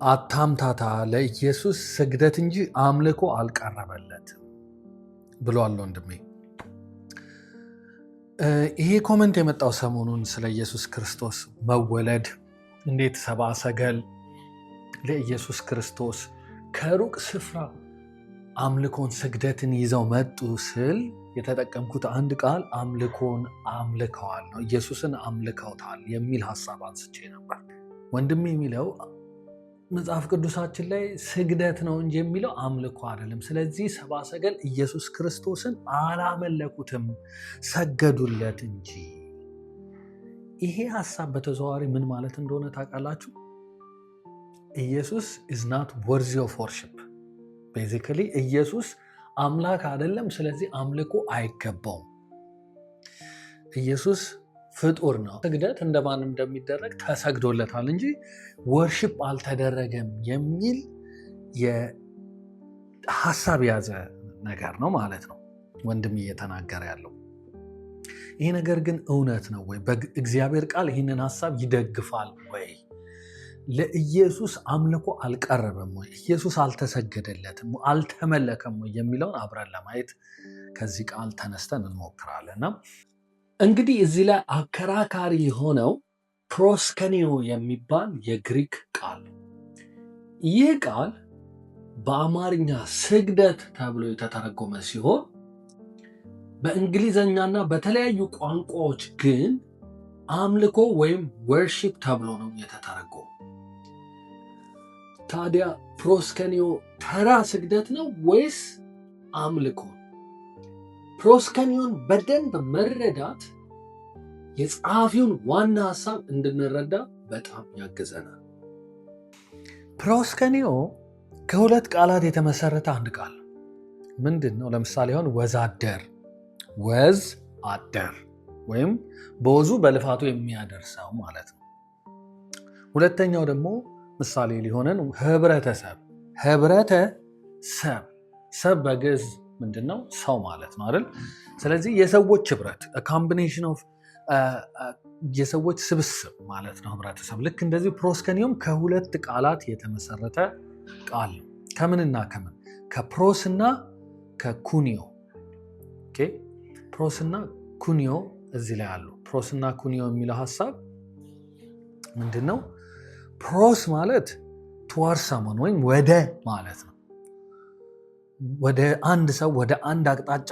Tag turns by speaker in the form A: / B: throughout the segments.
A: አታምታታ፣ ለኢየሱስ ስግደት እንጂ አምልኮ አልቀረበለትም ብሏል ወንድሜ። ይሄ comment የመጣው ሰሞኑን ስለ ኢየሱስ ክርስቶስ መወለድ እንዴት ሰብአ ሰገል ለኢየሱስ ክርስቶስ ከሩቅ ስፍራ አምልኮን ስግደትን ይዘው መጡ ስል የተጠቀምኩት አንድ ቃል አምልኮን አምልከዋል ነው፣ ኢየሱስን አምልከውታል የሚል ሀሳብ አንስቼ ነበር። ወንድሜ የሚለው መጽሐፍ ቅዱሳችን ላይ ስግደት ነው እንጂ የሚለው አምልኮ አይደለም። ስለዚህ ሰብአ ሰገል ኢየሱስ ክርስቶስን አላመለኩትም፣ ሰገዱለት እንጂ። ይሄ ሀሳብ በተዘዋዋሪ ምን ማለት እንደሆነ ታውቃላችሁ? ኢየሱስ is not worthy of worship። Basically ኢየሱስ አምላክ አይደለም፣ ስለዚህ አምልኮ አይገባውም። ኢየሱስ ፍጡር ነው። ስግደት እንደማንም እንደሚደረግ ተሰግዶለታል እንጂ worship አልተደረገም የሚል የሀሳብ የያዘ ነገር ነው ማለት ነው ወንድም እየተናገረ ያለው። ይሄ ነገር ግን እውነት ነው ወይ? በእግዚአብሔር ቃል ይህንን ሀሳብ ይደግፋል ወይ? ለኢየሱስ አምልኮ አልቀረበም ወይ? ኢየሱስ አልተሰገደለትም፣ አልተመለከም ወይ የሚለውን አብረን ለማየት ከዚህ ቃል ተነስተን እንሞክራለን። እና እንግዲህ እዚህ ላይ አከራካሪ የሆነው ፕሮስከኒዮ የሚባል የግሪክ ቃል ነው። ይህ ቃል በአማርኛ ስግደት ተብሎ የተተረጎመ ሲሆን በእንግሊዘኛና በተለያዩ ቋንቋዎች ግን አምልኮ ወይም worship ተብሎ ነው የተተረጎመው። ታዲያ ፕሮስከኒዮ ተራ ስግደት ነው ወይስ አምልኮ? ፕሮስከኒዮን በደንብ መረዳት የጸሐፊውን ዋና ሀሳብ እንድንረዳ በጣም ያግዘናል። ፕሮስከኒዮ ከሁለት ቃላት የተመሰረተ አንድ ቃል ነው። ምንድን ነው? ለምሳሌ አሁን ወዛደር፣ ወዝ አደር ወይም በወዙ በልፋቱ የሚያደርሰው ማለት ነው። ሁለተኛው ደግሞ ምሳሌ ሊሆነን ህብረተሰብ፣ ህብረተሰብ፣ ሰብ በግዕዝ ምንድን ነው? ሰው ማለት ነው አይደል? ስለዚህ የሰዎች ህብረት፣ combination of የሰዎች ስብስብ ማለት ነው ህብረተሰብ። ልክ እንደዚህ ፕሮስከኒዮም ከሁለት ቃላት የተመሰረተ ቃል ነው። ከምንና ከምን? ከፕሮስና ከኩኒዮ። ፕሮስና ኩኒዮ እዚህ ላይ አሉ። ፕሮስና ኩኒዮ የሚለው ሀሳብ ምንድን ነው? ፕሮስ ማለት toward someone ወይም ወደ ማለት ነው። ወደ አንድ ሰው፣ ወደ አንድ አቅጣጫ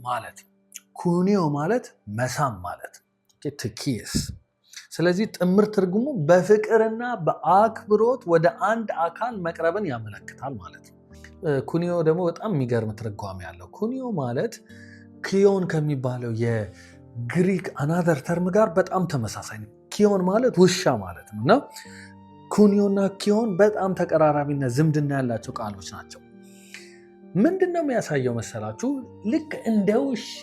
A: ማለት ነው። ኩኒዮ ማለት መሳም ማለት ነው። To kiss። ስለዚህ ጥምር ትርጉሙ በፍቅርና በአክብሮት ወደ አንድ አካል መቅረብን ያመለክታል ማለት ነው። ኩኒዮ ደግሞ በጣም የሚገርም ትርጓሜ ያለው፣ ኩኒዮ ማለት ኪዮን ከሚባለው የግሪክ another term ጋር በጣም ተመሳሳይ ነው። ኪዮን ማለት ውሻ ማለት ነው እና ኩኒዮና ኪዮን በጣም ተቀራራቢና ዝምድና ያላቸው ቃሎች ናቸው። ምንድን ነው የሚያሳየው መሰላችሁ? ልክ እንደ ውሻ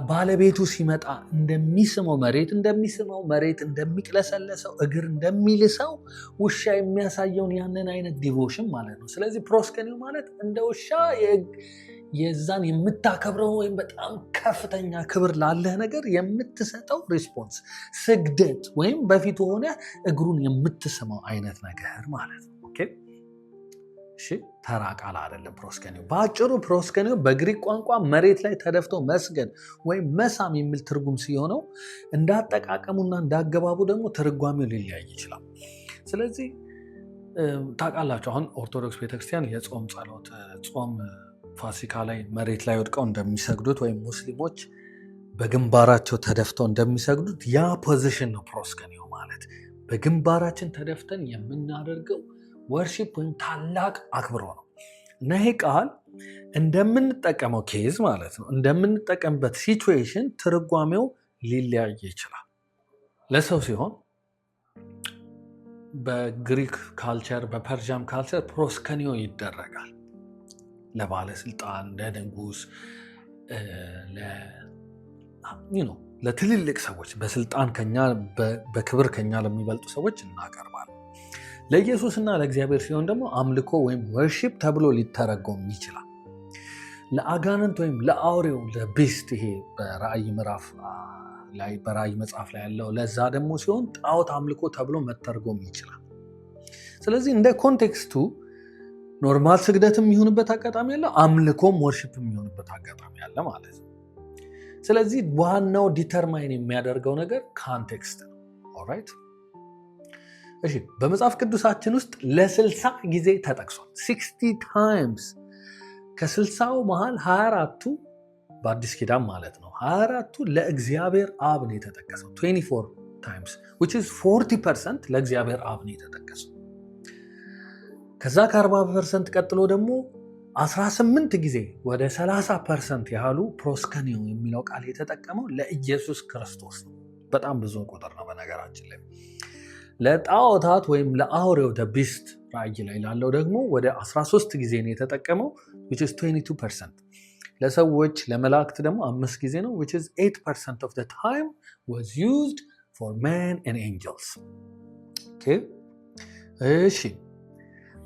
A: ባለቤቱ ሲመጣ እንደሚስመው፣ መሬት እንደሚስመው፣ መሬት እንደሚቅለሰለሰው፣ እግር እንደሚልሰው ውሻ የሚያሳየውን ያንን አይነት devotion ማለት ነው። ስለዚህ ፕሮስከኒዮ ማለት እንደ ውሻ የዛን የምታከብረው ወይም በጣም ከፍተኛ ክብር ላለህ ነገር የምትሰጠው response፣ ስግደት ወይም በፊቱ ሆነ እግሩን የምትስመው አይነት ነገር ማለት ነው። Okay፣ እሺ፣ ተራ ቃል አይደለም ፕሮስከኒዮ። በአጭሩ ፕሮስከኒዮ በግሪክ ቋንቋ መሬት ላይ ተደፍቶ መስገድ ወይም መሳም የሚል ትርጉም ሲሆነው እንዳጠቃቀሙና እንዳገባቡ ደግሞ ትርጓሜው ሊለያይ ይችላል። ስለዚህ ታውቃላችሁ፣ አሁን ኦርቶዶክስ ቤተክርስቲያን የጾም ጸሎት፣ ጾም ፋሲካ ላይ መሬት ላይ ወድቀው እንደሚሰግዱት ወይም ሙስሊሞች በግንባራቸው ተደፍተው እንደሚሰግዱት ያ position ነው ፕሮስከኒዮ ማለት። በግንባራችን ተደፍተን የምናደርገው worship ወይም ታላቅ አክብሮት ነው። እና ይሄ ቃል እንደምንጠቀመው case ማለት ነው፣ እንደምንጠቀምበት situation ትርጓሜው ሊለያይ ይችላል። ለሰው ሲሆን በግሪክ culture፣ በ Persian culture ፕሮስከኒዮ ይደረጋል። ለባለስልጣን፣ ለንጉስ፣ ለትልልቅ ሰዎች፣ በስልጣን ከኛ፣ በክብር ከኛ ለሚበልጡ ሰዎች እናቀርባለን። ለኢየሱስና ለእግዚአብሔር ሲሆን ደግሞ አምልኮ ወይም worship ተብሎ ሊተረጎም ይችላል። ለአጋንንት ወይም ለአውሬው፣ ለ beast፣ ይሄ በራእይ ምዕራፍ ላይ፣ በራእይ መጽሐፍ ላይ ያለው፣ ለዛ ደግሞ ሲሆን ጣዖት አምልኮ ተብሎ መተርጎም ይችላል። ስለዚህ እንደ context ኡ normal ስግደት የሚሆንበት አጋጣሚ አለ፣ አምልኮም worship የሚሆንበት አጋጣሚ አለ ማለት ነው። ስለዚህ ዋናው determine የሚያደርገው ነገር context ነው። Alright፣ እሺ፣ በመጽሐፍ ቅዱሳችን ውስጥ ለ60 ጊዜ ተጠቅሷል። 60 times። ከ60ው መሃል 24ቱ በአዲስ ኪዳን ማለት ነው። 24ቱ ለእግዚአብሔር አብ ነው የተጠቀሰው። 24 times, which is 40% ለእግዚአብሔር አብ ነው የተጠቀሰው። ከዛ ከ40% ቀጥሎ ደግሞ 18 ጊዜ፣ ወደ 30% ያህሉ ፕሮስከኒዮ የሚለው ቃል የተጠቀመው ለኢየሱስ ክርስቶስ ነው። በጣም ብዙ ቁጥር ነው በነገራችን ላይ። ለጣዖታት ወይም ለአውሬው፣ the beast፣ ራእይ ላይ ላለው ደግሞ ወደ 13 ጊዜ ነው የተጠቀመው፣ which is 22%። ለሰዎች፣ ለመላእክት ደግሞ አምስት ጊዜ ነው፣ which is 8% of the time was used for men and angels። Okay፣ እሺ፣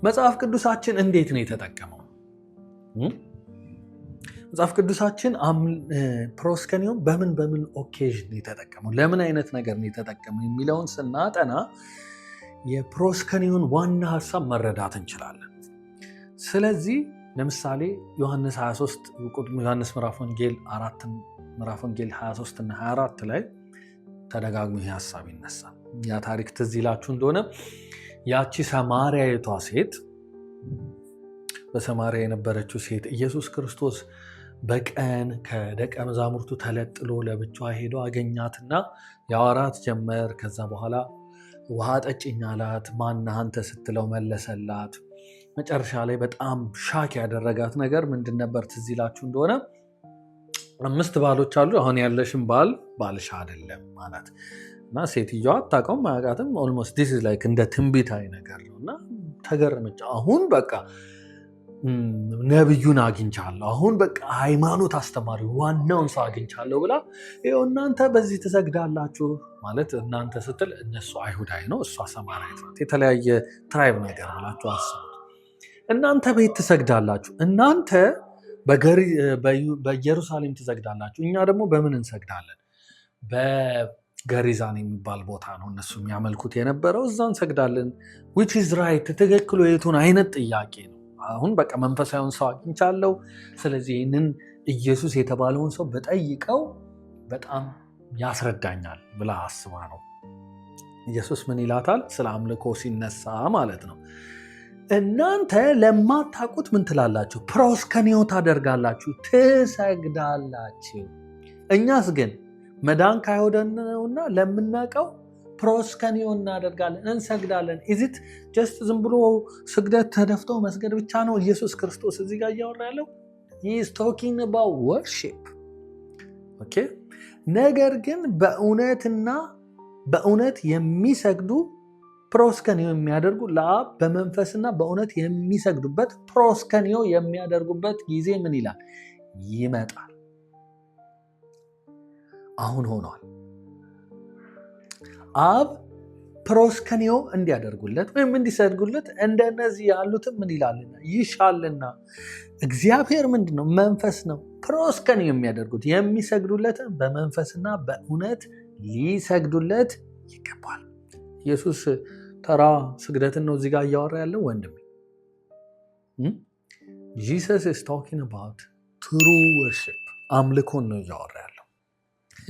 A: መጽሐፍ ቅዱሳችን እንዴት ነው የተጠቀመው? መጽሐፍ ቅዱሳችን ፕሮስከኒዮን በምን በምን occasion የተጠቀመው፣ ለምን አይነት ነገር ነው የተጠቀመው የሚለውን ስናጠና የፕሮስከኒዮን ዋና ሀሳብ መረዳት እንችላለን። ስለዚህ ለምሳሌ ዮሐንስ 23፣ ዮሐንስ ምዕራፍ ወንጌል 4፣ ምዕራፍ ወንጌል 23 እና 24 ላይ ተደጋግሞ ይህ ሀሳብ ይነሳል። ያ ታሪክ ትዝ ይላችሁ እንደሆነ ያቺ ሰማርያዊቷ ሴት፣ በሰማርያ የነበረችው ሴት ኢየሱስ ክርስቶስ በቀን ከደቀ መዛሙርቱ ተለጥሎ ለብቻዋ ሄዶ አገኛትና ያወራት ጀመር። ከዛ በኋላ ውሃ አጠጪኝ አላት። ማነህ አንተ ስትለው መለሰላት። መጨረሻ ላይ በጣም shock ያደረጋት ነገር ምንድን ነበር? ትዝ ይላችሁ እንደሆነ አምስት ባሎች አሉ፣ አሁን ያለሽን ባል ባልሽ አይደለም ማለት እና ሴትዮዋ አታውቀውም፣ አያውቃትም። Almost this is like እንደ ትንቢታዊ ነገር ነው እና ተገረመች። አሁን በቃ ነብዩን አግኝቻለሁ፣ አሁን በቃ ሃይማኖት አስተማሪ ዋናውን ሰው አግኝቻለሁ ብላ፣ ይኸው እናንተ በዚህ ትሰግዳላችሁ፣ ማለት እናንተ ስትል እነሱ አይሁዳዊ ነው፣ እሷ ሰማራዊት ናት። የተለያየ tribe ነገር ብላችሁ አስቡት። እናንተ ቤት ትሰግዳላችሁ፣ እናንተ በኢየሩሳሌም ትሰግዳላችሁ፣ እኛ ደግሞ በምን እንሰግዳለን? በገሪዛን የሚባል ቦታ ነው እነሱ የሚያመልኩት የነበረው፣ እዛ እንሰግዳለን። Which is right፣ ትክክሉ የቱን አይነት ጥያቄ ነው። አሁን በቃ መንፈሳዊውን ሰው አግኝቻለሁ። ስለዚህ ይህንን ኢየሱስ የተባለውን ሰው ብጠይቀው በጣም ያስረዳኛል ብላ አስባ ነው። ኢየሱስ ምን ይላታል? ስለ አምልኮ ሲነሳ ማለት ነው። እናንተ ለማታውቁት ምን ትላላችሁ? ፕሮስከኒዮ ታደርጋላችሁ፣ ትሰግዳላችሁ። እኛስ ግን መዳን ከአይሁድ ነውና ለምናውቀው ፕሮስከኒዮ እናደርጋለን፣ እንሰግዳለን። Is it just ዝም ብሎ ስግደት፣ ተደፍቶ መስገድ ብቻ ነው ኢየሱስ ክርስቶስ እዚህ ጋር እያወራ ያለው? He's talking about worship, okay። ነገር ግን በእውነትና በእውነት የሚሰግዱ፣ ፕሮስከኒዮ የሚያደርጉ፣ ለአብ በመንፈስና በእውነት የሚሰግዱበት፣ ፕሮስከኒዮ የሚያደርጉበት ጊዜ ምን ይላል? ይመጣል። አሁን ሆኗል። አብ ፕሮስከኒዮ እንዲያደርጉለት ወይም እንዲሰግዱለት እንደነዚህ ያሉትም ምን ይላልና? ይሻልና። እግዚአብሔር ምንድን ነው? መንፈስ ነው። ፕሮስከኒዮ የሚያደርጉት፣ የሚሰግዱለትን በመንፈስና በእውነት ሊሰግዱለት ይገባል። ኢየሱስ ተራ ስግደትን ነው እዚህ ጋር እያወራ ያለው ወንድሜ? Jesus is talking about true worship፣ አምልኮን ነው እያወራ ያለው።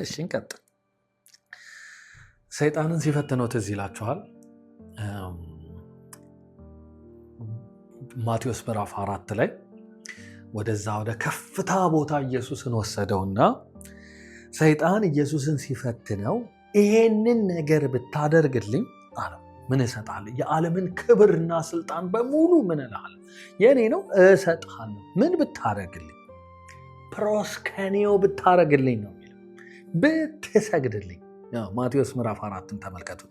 A: እሺ፣ እንቀጥል። ሰይጣንን ሲፈትነው ትዝ ይላችኋል። ማቴዎስ ምዕራፍ 4 ላይ ወደዛ ወደ ከፍታ ቦታ ኢየሱስን ወሰደውና ሰይጣን ኢየሱስን ሲፈትነው ይሄንን ነገር ብታደርግልኝ አለው፣ ምን እሰጥሃለሁ? የዓለምን ክብርና ስልጣን በሙሉ ምን እልሃለሁ? የኔ ነው፣ እሰጥሃለሁ። ምን ብታደርግልኝ? ፕሮስከኒዮ ብታደርግልኝ ነው የሚለው፣ ብትሰግድልኝ። ማቴዎስ ምዕራፍ 4ን ተመልከቱት።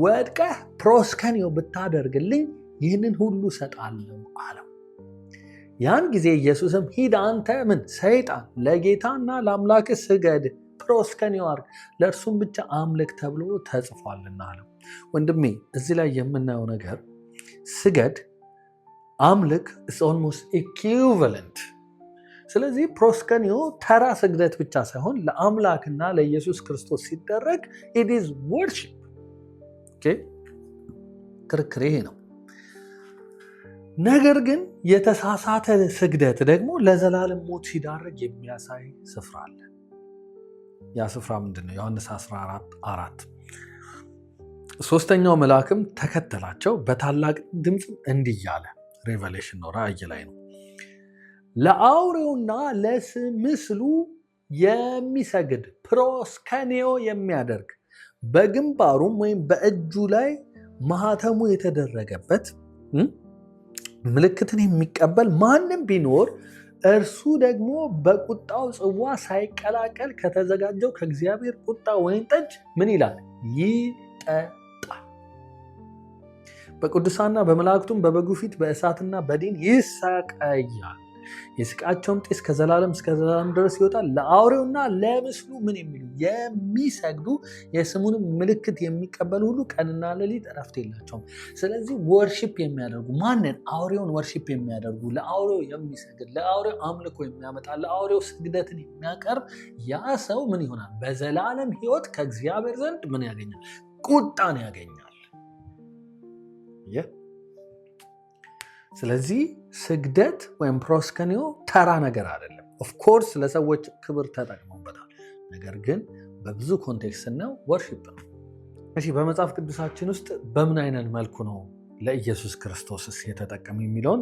A: ወድቀህ ፕሮስከኒዮ ብታደርግልኝ ይህንን ሁሉ እሰጥሃለሁ አለው። ያን ጊዜ ኢየሱስም ሂድ አንተ ምን ሰይጣን፣ ለጌታና ለአምላክህ ስገድ፣ ፕሮስከኒዮ አድርግ፣ ለእርሱም ብቻ አምልክ ተብሎ ተጽፏልና አለው። ወንድሜ፣ እዚህ ላይ የምናየው ነገር ስገድ፣ አምልክ almost equivalent። ስለዚህ ፕሮስከኒዮ ተራ ስግደት ብቻ ሳይሆን ለአምላክና ለኢየሱስ ክርስቶስ ሲደረግ it is worship። ክርክር ይሄ ነው። ነገር ግን የተሳሳተ ስግደት ደግሞ ለዘላለም ሞት ሲዳርግ የሚያሳይ ስፍራ አለ። ያ ስፍራ ምንድን ነው? ዮሐንስ 14:4። ሶስተኛው መልአክም ተከተላቸው በታላቅ ድምፅም እንዲህ እያለ፣ Revelation ነው፣ ራእይ ላይ ነው፣ ለአውሬውና ለምስሉ የሚሰግድ፣ ፕሮስከኔዮ የሚያደርግ፣ በግንባሩም ወይም በእጁ ላይ ማህተሙ የተደረገበት ምልክትን የሚቀበል ማንም ቢኖር እርሱ ደግሞ በቁጣው ጽዋ ሳይቀላቀል ከተዘጋጀው ከእግዚአብሔር ቁጣ ወይን ጠጅ ምን ይላል? ይጠጣል። በቅዱሳንና በመላእክቱም በበጉ ፊት በእሳትና በዲን ይሰቃያል። የስቃያቸውም ጢስ ከዘላለም እስከ ዘላለም ድረስ ይወጣል። ለአውሬውና ለምስሉ ምን የሚሉ? የሚሰግዱ፣ የስሙንም ምልክት የሚቀበሉ ሁሉ ቀንና ሌሊት እረፍት የላቸውም። ስለዚህ worship የሚያደርጉ፣ ማንን? አውሬውን worship የሚያደርጉ፣ ለአውሬው የሚሰግድ፣ ለአውሬው አምልኮ የሚያመጣ፣ ለአውሬው ስግደትን የሚያቀርብ ያ ሰው ምን ይሆናል? በዘላለም ሕይወት ከእግዚአብሔር ዘንድ ምን ያገኛል? ቁጣን ያገኛል። ስለዚህ ስግደት ወይም ፕሮስከኒዮ ተራ ነገር አይደለም። Of course ለሰዎች ክብር ተጠቅመውበታል። ነገር ግን በብዙ context ስናየው worship ነው። እሺ፣ በመጽሐፍ ቅዱሳችን ውስጥ በምን አይነት መልኩ ነው ለኢየሱስ ክርስቶስስ የተጠቀመ የሚለውን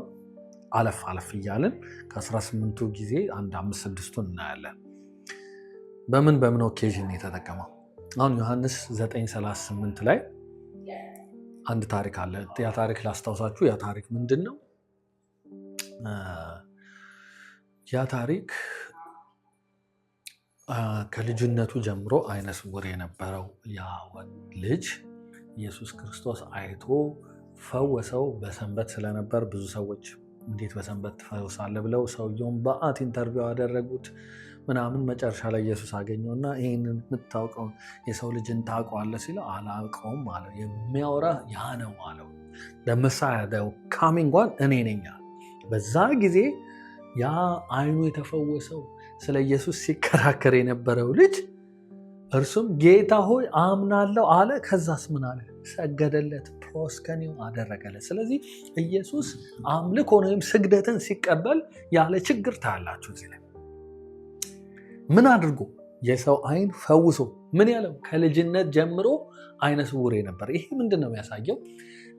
A: አለፍ አለፍ እያልን ከ18ቱ ጊዜ አንድ አምስት ስድስቱን እናያለን። በምን በምን occasion የተጠቀመው? አሁን ዮሐንስ 9:38 ላይ አንድ ታሪክ አለ። ያ ታሪክ ላስታውሳችሁ። ያ ታሪክ ምንድን ነው? ያ ታሪክ ከልጅነቱ ጀምሮ አይነ ስውር የነበረው ያ ልጅ ኢየሱስ ክርስቶስ አይቶ ፈወሰው። በሰንበት ስለነበር ብዙ ሰዎች እንዴት በሰንበት ትፈውሳለህ ብለው ሰውየውን በአት interview አደረጉት ምናምን። መጨረሻ ላይ ኢየሱስ አገኘውና ይህንን የምታውቀው የሰው ልጅን ታውቀዋለህ ሲለው አላውቀውም አለው። የሚያወራ ያ ነው አለው። Messiah, coming one እኔ ነኝ። በዛ ጊዜ ያ አይኑ የተፈወሰው ስለ ኢየሱስ ሲከራከር የነበረው ልጅ እርሱም ጌታ ሆይ አምናለሁ አለ። ከዛስ ምን አለ? ሰገደለት፣ ፕሮስከኒው አደረገለት። ስለዚህ ኢየሱስ አምልኮን ወይም ስግደትን ሲቀበል ያለ ችግር ታያላችሁ። እዚህ ላይ ምን አድርጎ? የሰው አይን ፈውሶ፣ ምን ያለው? ከልጅነት ጀምሮ አይነ ስውር ነበር። ይሄ ምንድን ነው የሚያሳየው?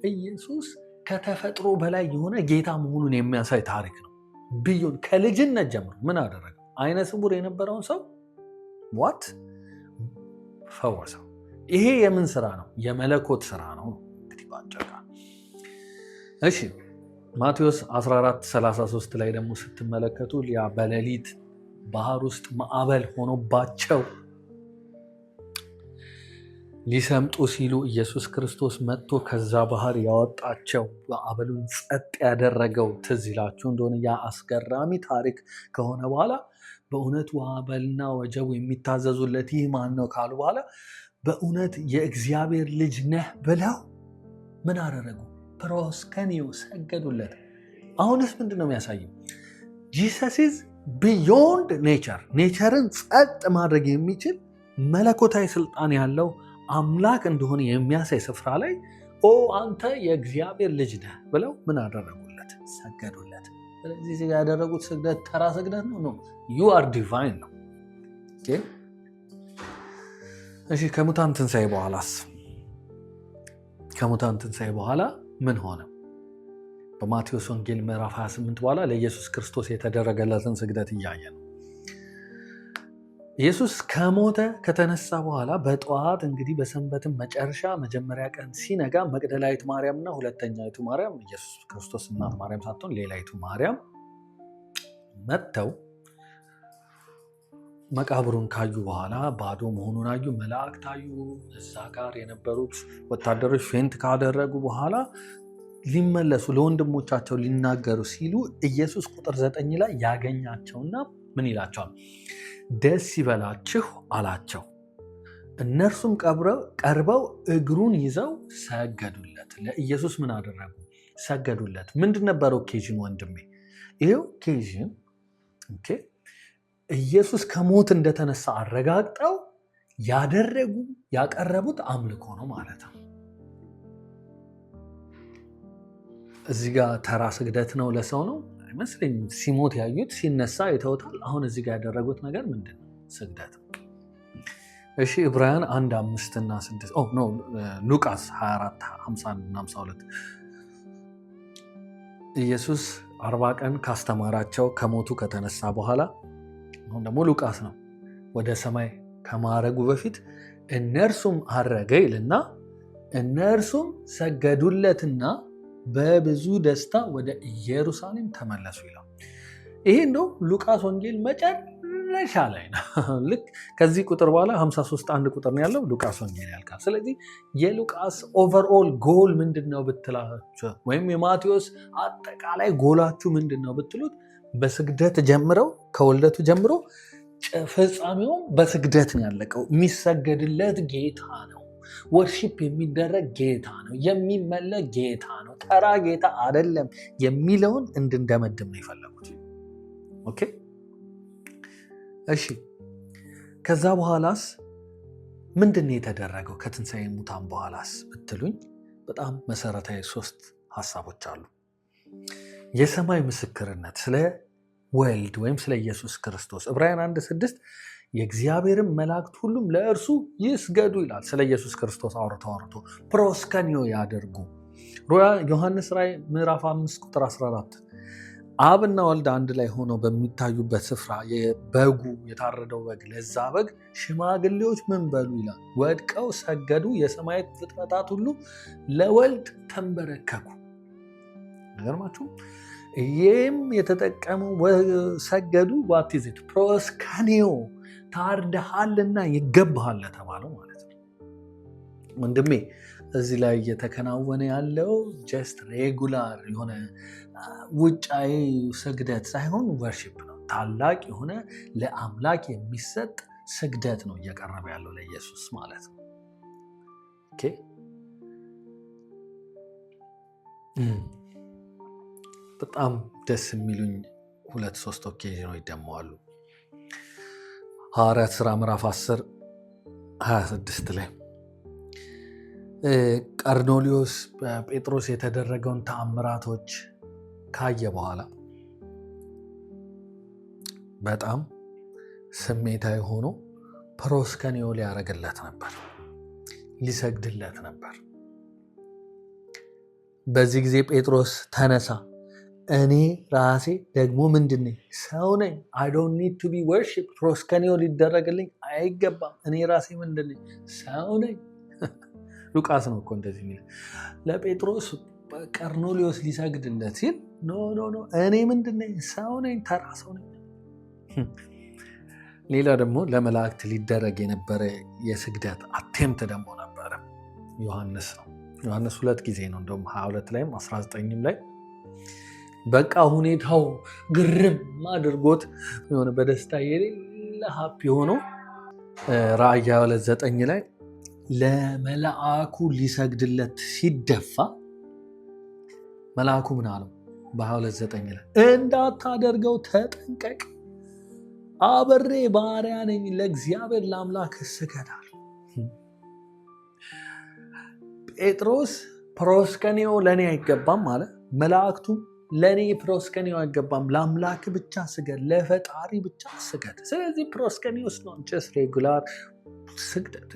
A: ኢየሱስ ከተፈጥሮ በላይ የሆነ ጌታ መሆኑን የሚያሳይ ታሪክ ነው። Beyond ከልጅነት ጀምሮ ምን አደረገ? አይነ ስውር የነበረውን ሰው what? ፈወሰው። ይሄ የምን ስራ ነው? የመለኮት ስራ ነው። እንግዲህ ባጭሩ። እሺ፣ ማቴዎስ 14:33 ላይ ደግሞ ስትመለከቱ ያ በሌሊት ባህር ውስጥ ማዕበል ሆኖባቸው ሊሰምጡ ሲሉ ኢየሱስ ክርስቶስ መጥቶ ከዛ ባህር ያወጣቸው፣ ማዕበሉን ጸጥ ያደረገው ትዝ ይላችሁ እንደሆነ፣ ያ አስገራሚ ታሪክ ከሆነ በኋላ በእውነት ማዕበልና ወጀቡ የሚታዘዙለት ይህ ማን ነው ካሉ በኋላ በእውነት የእግዚአብሔር ልጅ ነህ ብለው ምን አደረጉ? ፕሮስከኒዮ ሰገዱለት። አሁንስ ምንድን ነው የሚያሳየው? Jesus is beyond nature። Nature ን ጸጥ ማድረግ የሚችል መለኮታዊ ስልጣን ያለው አምላክ እንደሆነ የሚያሳይ ስፍራ ላይ ኦ አንተ የእግዚአብሔር ልጅ ነህ ብለው ምን አደረጉለት? ሰገዱለት። ስለዚህ እዚህ ጋር ያደረጉት ስግደት ተራ ስግደት ነው? No, you are divine ነው። እሺ፣ ከሙታን ትንሣኤ በኋላስ? ከሙታን ትንሣኤ በኋላ ምን ሆነ? በማቴዎስ ወንጌል ምዕራፍ 28 በኋላ ለኢየሱስ ክርስቶስ የተደረገለትን ስግደት እያየ ነው። ኢየሱስ ከሞተ ከተነሳ በኋላ በጠዋት እንግዲህ በሰንበትም መጨረሻ መጀመሪያ ቀን ሲነጋ መቅደላዊት ማርያም እና ሁለተኛይቱ ማርያም፣ ኢየሱስ ክርስቶስ እናት ማርያም ሳትሆን ሌላይቱ ማርያም፣ መጥተው መቃብሩን ካዩ በኋላ ባዶ መሆኑን አዩ። መላእክት አዩ። እዛ ጋር የነበሩት ወታደሮች faint ካደረጉ በኋላ ሊመለሱ ለወንድሞቻቸው ሊናገሩ ሲሉ ኢየሱስ ቁጥር 9 ላይ ያገኛቸውና ምን ይላቸዋል? ደስ ይበላችሁ አላቸው። እነርሱም ቀርበው እግሩን ይዘው ሰገዱለት። ለኢየሱስ ምን አደረጉ? ሰገዱለት። ምንድን ነበር occasion ወንድሜ? ይሄ occasion ኢየሱስ ከሞት እንደተነሳ አረጋግጠው ያደረጉ ያቀረቡት አምልኮ ነው ማለት ነው። እዚህ ጋር ተራ ስግደት ነው ለሰው ነው አይመስለኝም። ሲሞት ያዩት ሲነሳ አይተውታል። አሁን እዚህ ጋር ያደረጉት ነገር ምንድን ነው? ስግደት ነው። እሺ፣ ዕብራውያን 1 5 እና 6፣ oh no፣ ሉቃስ 24 51 እና 52። ኢየሱስ 40 ቀን ካስተማራቸው፣ ከሞቱ ከተነሳ በኋላ፣ አሁን ደግሞ ሉቃስ ነው፣ ወደ ሰማይ ከማረጉ በፊት እነርሱም አረገ ይልና እነርሱም ሰገዱለትና በብዙ ደስታ ወደ ኢየሩሳሌም ተመለሱ ይላል። ይሄ እንደው ሉቃስ ወንጌል መጨረሻ ላይ ነው። ልክ ከዚህ ቁጥር በኋላ 53 አንድ ቁጥር ነው ያለው፣ ሉቃስ ወንጌል ያልቃል። ስለዚህ የሉቃስ overall goal ምንድን ነው ብትላቸው ወይም የማቴዎስ አጠቃላይ ጎላችሁ ምንድን ነው ብትሉት በስግደት ጀምረው፣ ከውልደቱ ጀምሮ ፍጻሜውም በስግደት ነው ያለቀው። የሚሰገድለት ጌታ ነው። Worship የሚደረግ ጌታ ነው። የሚመለክ ጌታ ነው። ተራ ጌታ አይደለም የሚለውን እንድንደመድም ነው የፈለጉት። Okay፣ እሺ። ከዛ በኋላስ ምንድን ነው የተደረገው? ከትንሣኤ ሙታን በኋላስ ብትሉኝ በጣም መሰረታዊ ሶስት ሀሳቦች አሉ። የሰማይ ምስክርነት ስለ ወልድ ወይም ስለ ኢየሱስ ክርስቶስ። ዕብራውያን 1:6 የእግዚአብሔርን መላእክት ሁሉም ለእርሱ ይስገዱ ይላል። ስለ ኢየሱስ ክርስቶስ አውርቶ አውርቶ ፕሮስከኒዮ ያደርጉ። ዮሐንስ ራእይ ምዕራፍ 5 ቁጥር 14 አብና ወልድ አንድ ላይ ሆነው በሚታዩበት ስፍራ በጉ፣ የታረደው በግ፣ ለዛ በግ ሽማግሌዎች ምን በሉ ይላል? ወድቀው ሰገዱ። የሰማይ ፍጥረታት ሁሉ ለወልድ ተንበረከኩ። ነገርማችሁ ይህም የተጠቀመው ሰገዱ what is it? ፕሮስካኒዮ፣ ታርደሃልና ይገባሃል ለተባለው ማለት ነው። ወንድሜ፣ እዚህ ላይ እየተከናወነ ያለው just regular የሆነ ውጫዊ ስግደት ሳይሆን worship ነው። ታላቅ የሆነ ለአምላክ የሚሰጥ ስግደት ነው እየቀረበ ያለው ለኢየሱስ ማለት ነው። Okay፣ በጣም ደስ የሚሉኝ ሁለት ሶስት occasion ኖች ደግሞ አሉ። ሐዋርያት ሥራ ምዕራፍ 10 26 ላይ ቀርኖሊዮስ በጴጥሮስ የተደረገውን ተአምራቶች ካየ በኋላ በጣም ስሜታዊ ሆኖ ፕሮስከኒዮ ሊያደርግለት ነበር፣ ሊሰግድለት ነበር። በዚህ ጊዜ ጴጥሮስ ተነሳ፣ እኔ ራሴ ደግሞ ምንድን ነኝ? ሰው ነኝ። I don't need to be worship፣ ፕሮስከኒዮ ሊደረግልኝ አይገባም። እኔ ራሴ ምንድን ነኝ? ሰው ነኝ። ሉቃስ ነው እኮ እንደዚህ የሚል። ለጴጥሮስ ቀርኖሊዮስ ሊሰግድለት ሲል no, no, no፣ እኔ ምንድን ነኝ? ሰው ነኝ፣ ተራ ሰው ነኝ። ሌላ ደግሞ ለመላእክት ሊደረግ የነበረ የስግደት attempt ደግሞ ነበረ። ዮሐንስ ነው። ዮሐንስ ሁለት ጊዜ ነው እንደውም፣ 22 ላይም 19ም ላይ። በቃ ሁኔታው ግርም አድርጎት የሆነ በደስታ የሌለ happy ሆኖ ራእይ 22:9 ላይ ለመልአኩ ሊሰግድለት ሲደፋ መልአኩ ምን አለው? በ22:9 ላይ እንዳታደርገው ተጠንቀቅ፣ አብሬ ባሪያ ነኝ፣ ለእግዚአብሔር ለአምላክ ስገድ አለው። ጴጥሮስ ፕሮስከኒዮ ለእኔ አይገባም አለ። መላእክቱም ለእኔ ፕሮስከኒዮ አይገባም፣ ለአምላክ ብቻ ስገድ፣ ለፈጣሪ ብቻ ስገድ። ስለዚህ ፕሮስከኒዮስ ነው just regular ስግደት፣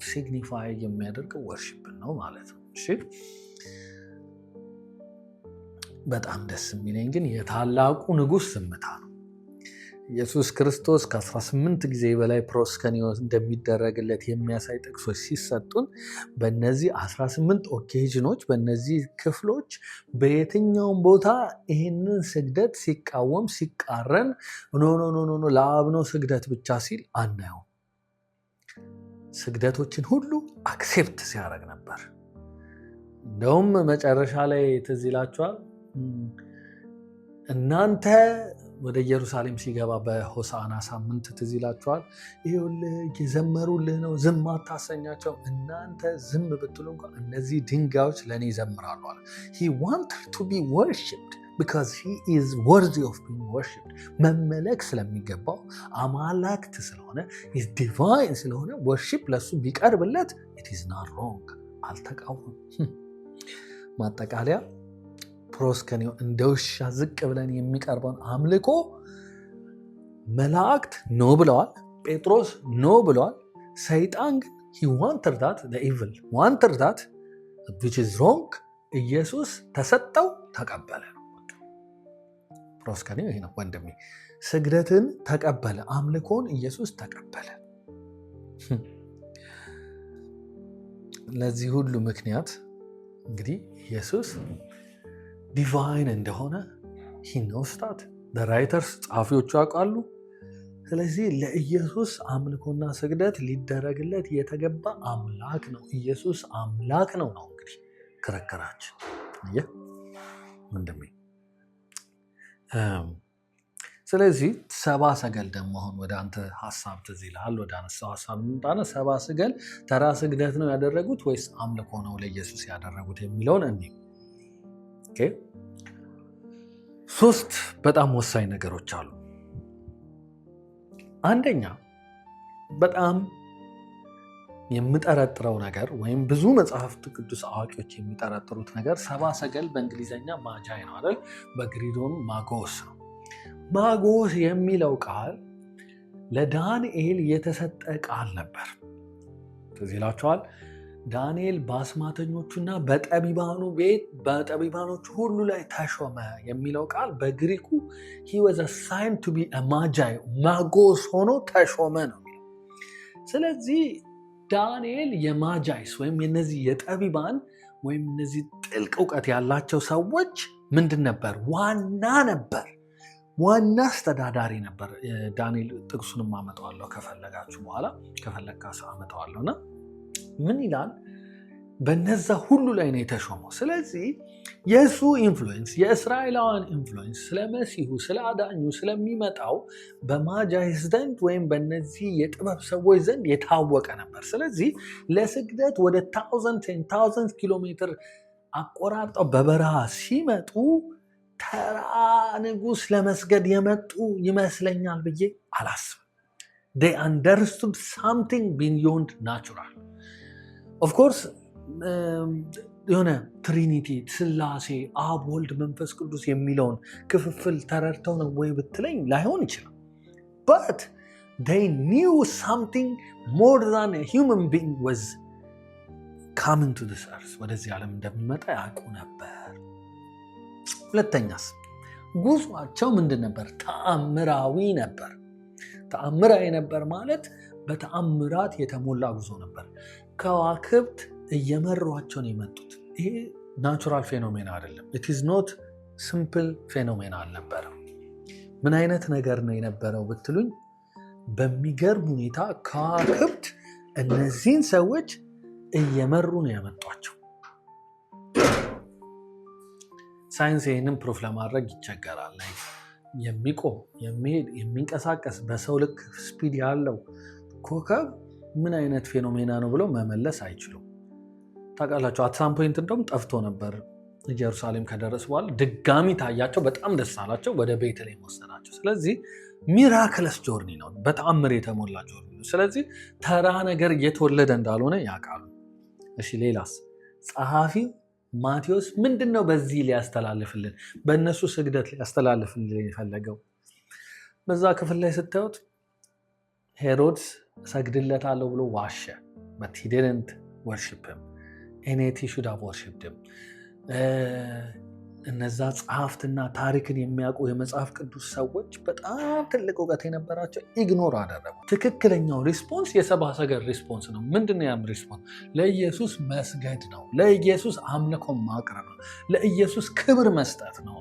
A: signify የሚያደርገው worship ነው ማለት ነው። እሺ፣ በጣም ደስ የሚለኝ ግን የታላቁ ንጉሥ ዝምታ ነው። ኢየሱስ ክርስቶስ ከ18 ጊዜ በላይ ፕሮስከኒዮ እንደሚደረግለት የሚያሳይ ጥቅሶች ሲሰጡን በእነዚህ 18 occasion ኖች፣ በእነዚህ ክፍሎች በየትኛውም ቦታ ይህንን ስግደት ሲቃወም፣ ሲቃረን፣ no, no, no, no፣ ለአብ ነው ስግደት ብቻ ሲል አናየውም። ስግደቶችን ሁሉ accept ሲያደርግ ነበር። እንደውም መጨረሻ ላይ ትዝ ይላችኋል፣ እናንተ ወደ ኢየሩሳሌም ሲገባ በሆሳዕና ሳምንት ትዝ ይላችኋል። ይኸውልህ እየዘመሩልህ ነው፣ ዝም አታሰኛቸው። እናንተ ዝም ብትሉ እንኳ እነዚህ ድንጋዮች ለእኔ ይዘምራሉ አለ። He wanted to be worshipped because he is worthy of being worshipped። መመለክ ስለሚገባው፣ አማላክት ስለሆነ፣ is divine ስለሆነ worship ለሱ ቢቀርብለት it is not wrong። አልተቃወም። ማጠቃለያ፣ ፕሮስከኒዮ እንደ ውሻ ዝቅ ብለን የሚቀርበውን አምልኮ መላእክት no ብለዋል። ጴጥሮስ no ብለዋል። ሰይጣን ግን he wanted that, evil wanted that, which is wrong። ኢየሱስ ተሰጠው፣ ተቀበለ ነው። ፕሮስከኒዮ ይሄ ነው ወንድሜ። ስግደትን ተቀበለ፣ አምልኮን ኢየሱስ ተቀበለ። ለዚህ ሁሉ ምክንያት እንግዲህ ኢየሱስ divine እንደሆነ he knows that, writers ጸሐፊዎቹ ያውቃሉ። ስለዚህ ለኢየሱስ አምልኮና ስግደት ሊደረግለት የተገባ አምላክ ነው። ኢየሱስ አምላክ ነው ነው እንግዲህ ክርክራችን ወንድሜ። ስለዚህ ሰባ ሰገል ደግሞ አሁን ወደ አንተ ሀሳብ ትዝ ይልሃል፣ ወደ አነሳው ሀሳብ እንምጣና ሰባ ሰገል ተራ ስግደት ነው ያደረጉት ወይስ አምልኮ ነው ለኢየሱስ ያደረጉት የሚለውን እኔ ሶስት በጣም ወሳኝ ነገሮች አሉ። አንደኛ፣ በጣም የምጠረጥረው ነገር ወይም ብዙ መጽሐፍት ቅዱስ አዋቂዎች የሚጠረጥሩት ነገር ሰባ ሰገል በእንግሊዝኛ magi ነው አይደል? በግሪኩም ማጎስ ነው። ማጎስ የሚለው ቃል ለዳንኤል የተሰጠ ቃል ነበር። ትዝ ይላችኋል። ዳንኤል በአስማተኞቹና በጠቢባኑ ቤት በጠቢባኖቹ ሁሉ ላይ ተሾመ የሚለው ቃል በግሪኩ he was assigned to be magi፣ ማጎስ ሆኖ ተሾመ ነው የሚለው። ስለዚህ ዳንኤል የ magis ወይም የነዚህ የጠቢባን ወይም እነዚህ ጥልቅ እውቀት ያላቸው ሰዎች ምንድን ነበር? ዋና ነበር፣ ዋና አስተዳዳሪ ነበር። ዳንኤል ጥቅሱንም አመጣዋለሁ ከፈለጋችሁ በኋላ፣ ከፈለግካ አመጣዋለሁ። እና ምን ይላል? በነዛ ሁሉ ላይ ነው የተሾመው። ስለዚህ የእሱ influence፣ የእስራኤላውያን influence ስለ መሲሁ፣ ስለ አዳኙ፣ ስለሚመጣው በ magis ዘንድ ወይም በነዚህ የጥበብ ሰዎች ዘንድ የታወቀ ነበር። ስለዚህ ለስግደት ወደ thousand thousand ኪሎ ሜትር አቆራርጠው በበረሃ ሲመጡ ተራ ንጉስ ለመስገድ የመጡ ይመስለኛል ብዬ አላስብም። They understood something beyond natural. Of course የሆነ Trinity፣ ስላሴ፣ አብ፣ ወልድ፣ መንፈስ ቅዱስ የሚለውን ክፍፍል ተረድተው ነው ወይ ብትለኝ ላይሆን ይችላል። But they knew something more than a human being was coming to this earth፣ ወደዚህ ዓለም እንደሚመጣ ያውቁ ነበር። ሁለተኛስ ጉዟቸው ምንድን ነበር? ተአምራዊ ነበር። ተአምራዊ ነበር ማለት በተአምራት የተሞላ ጉዞ ነበር። ከዋክብት እየመሯቸው ነው የመጡት። ይሄ natural phenomena አይደለም። It is not simple phenomena አልነበረም። ምን አይነት ነገር ነው የነበረው ብትሉኝ፣ በሚገርም ሁኔታ ከዋክብት እነዚህን ሰዎች እየመሩ ነው ያመጧቸው። ሳይንስ ይህንን proof ለማድረግ ይቸገራል። የሚቆም፣ የሚሄድ፣ የሚንቀሳቀስ፣ በሰው ልክ speed ያለው ኮከብ ምን አይነት phenomena ነው ብለው መመለስ አይችሉም። ታውቃላችሁ፣ at some point እንደውም ጠፍቶ ነበር። ኢየሩሳሌም ከደረሱ በኋላ ድጋሚ ታያቸው፣ በጣም ደስ አላቸው፣ ወደ ቤተልሔም ወሰዳቸው። ስለዚህ miraculous journey ነው፣ በተአምር የተሞላ journey ነው። ስለዚህ ተራ ነገር እየተወለደ እንዳልሆነ ያውቃሉ። እሺ፣ ሌላስ ጸሐፊው ማቴዎስ ምንድን ነው በዚህ ሊያስተላልፍልን፣ በእነሱ ስግደት ሊያስተላልፍልን የፈለገው? በዛ ክፍል ላይ ስታዩት ሄሮድስ እሰግድለታለሁ ብሎ ዋሸ። But he didn't worship him and he should have worshipped him። እነዛ ጸሐፍትና ታሪክን የሚያውቁ የመጽሐፍ ቅዱስ ሰዎች፣ በጣም ትልቅ እውቀት የነበራቸው ignore አደረጉ። ትክክለኛው response የሰብአ ሰገል response ነው። ምንድን ነው ያም response? ለኢየሱስ መስገድ ነው። ለኢየሱስ አምልኮ ማቅረብ ነው። ለኢየሱስ ክብር መስጠት ነው።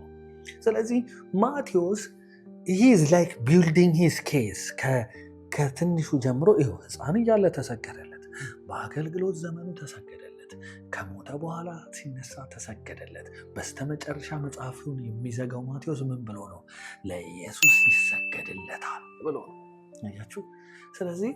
A: ስለዚህ ማቴዎስ he's like building his case። ከትንሹ ጀምሮ ይኸው ሕፃን እያለ ተሰገደለት፣ በአገልግሎት ዘመኑ ተሰገደለት፣ ከሞተ በኋላ ሲነሳ ተሰገደለት። በስተመጨረሻ መጽሐፉን የሚዘጋው ማቴዎስ ምን ብሎ ነው? ለኢየሱስ ይሰገድለታል ብሎ ነው። አያችሁ። ስለዚህ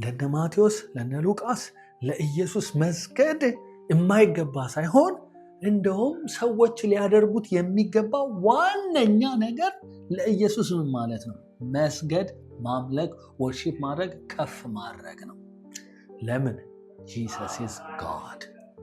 A: ለነ ማቴዎስ፣ ለነ ሉቃስ ለኢየሱስ መስገድ የማይገባ ሳይሆን እንደውም ሰዎች ሊያደርጉት የሚገባ ዋነኛ ነገር ለኢየሱስ ምን ማለት ነው? መስገድ፣ ማምለክ፣ worship ማድረግ፣ ከፍ ማድረግ ነው። ለምን? Jesus is God።